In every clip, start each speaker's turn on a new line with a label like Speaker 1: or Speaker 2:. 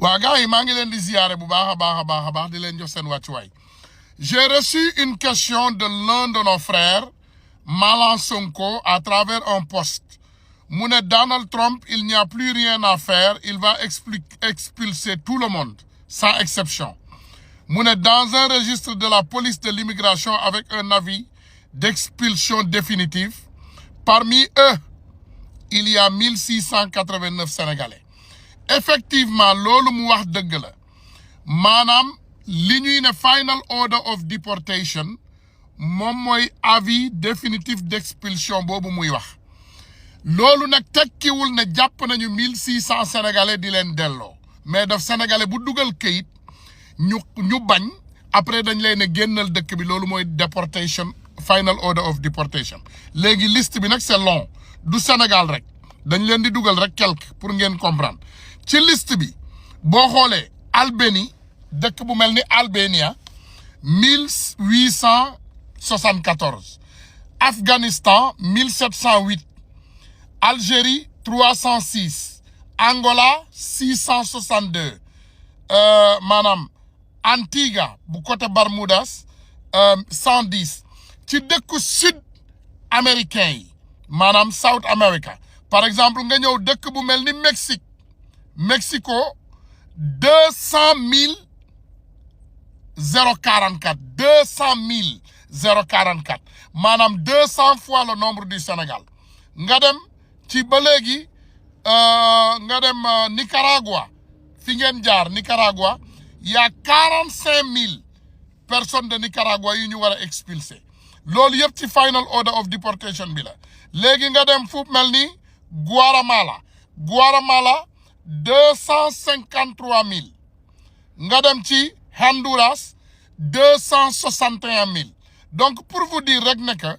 Speaker 1: waa gars yi maa ngi leen di ziyaare bu baax a baax di leen jox seen wàccuwaay. J'ai reçu une question de l'un de nos frères Malang Sonko à travers un post. Mu ne Donald Trump, il n'y a plus rien à faire, il va expulser tout le monde sans exception. Mu ne dans un registre de la police de l'immigration avec un avis d'expulsion définitive. Parmi eux, il y a 1689 Sénégalais. Effectivement, loolu mu wax dëgg la maanaam li ñuy ne final order of deportation moom mooy avis définitif d'expulsion boobu muy wax loolu nag tekkiwul ne jàpp nañu 1600 Sénégalais di leen delloo mais daf Sénégalais bu dugal këyit ñu bañ après dañ leen a génnal dëkk bi loolu mooy deportation final order of deportation léegi liste bi nag c'est long du Sénégal rek dañ leen di dugal rek quelque pour ngeen comprendre ci liste bi boo xoolee Albanie dëkk bu mel ni Albania 1874 Afghanistan 1708 Algérie 306 Angola 662 maanaam Antigua bu côté Bermudas 110 ci dëkku sud américain yi maanaam South America par exemple nga ñëw dëkk bu mel ni Mexico 200 044 maanaam 200 fois le nombre du Sénégal nga dem ci ba léegi nga dem Nicaragua fi ngeen jaar Nicaragua y a 45 000 personnes de Nicaragua yu ñu war a expulser loolu yëpp ci final order of deportation bi la léegi nga dem fu mel ni Guatemala 253 000 nga dem ci Honduras 261 000 donc pour vous dire rek ne que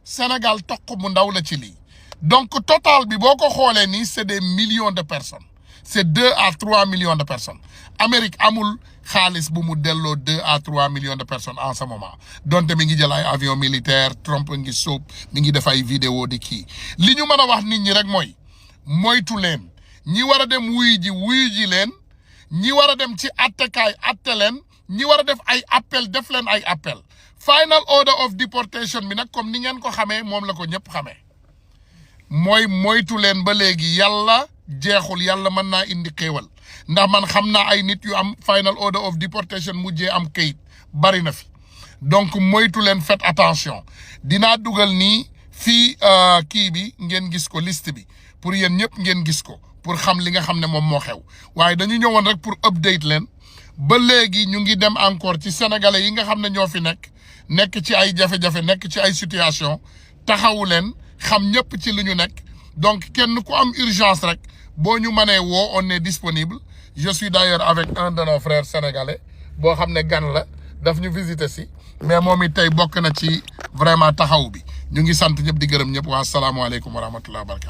Speaker 1: Sénégal toq mu ndaw la ci lii donc total bi boo ko xoolee nii c'est des millions de personnes c'est 2 à 3 millions de personnes Amérique amul xaalis bu mu delloo 2 à 3 millions de personnes en ce moment donte mi ngi jël ay avion militaire Trump ngi sóob mi ngi def ay vidéo di kii li ñu mën a wax nit ñi rek mooy moytu leen ñi war a dem wuyu ji leen ñi war a dem ci attekaay atte leen ñi war a def ay appel def leen ay appel final order of deportation bi nag comme ni ngeen ko xamee moom la ko ñëpp xamee mooy moytu leen ba léegi yàlla jeexul yàlla mën naa indi xéewal ndax man xam naa ay nit yu am final order of deportation mujjee am kayit bari na fi donc moytu leen faites attention dinaa dugal nii fii kii bi ngeen gis ko liste bi pour yéen ñëpp ngeen gis ko pour xam li nga xam ne moom moo xew waaye dañu ñëwoon rek pour update leen ba léegi ñu ngi dem encore ci sénégalais yi nga xam ne ñoo fi nekk ci ay jafe-jafe nekk ci ay situation taxawu leen xam ñëpp ci li ñu nekk donc kenn ku am urgence rek boo ñu mënee woo on est disponible je suis d'ailleurs avec un de nos frères sénégalais boo xam ne gan la daf ñu visiter si mais moom it tey bokk na ci vraiment taxaw bi ñu ngi sant ñëpp di gërëm ñëpp waa asalaamaaleykum wa rahmatulah wa barakatu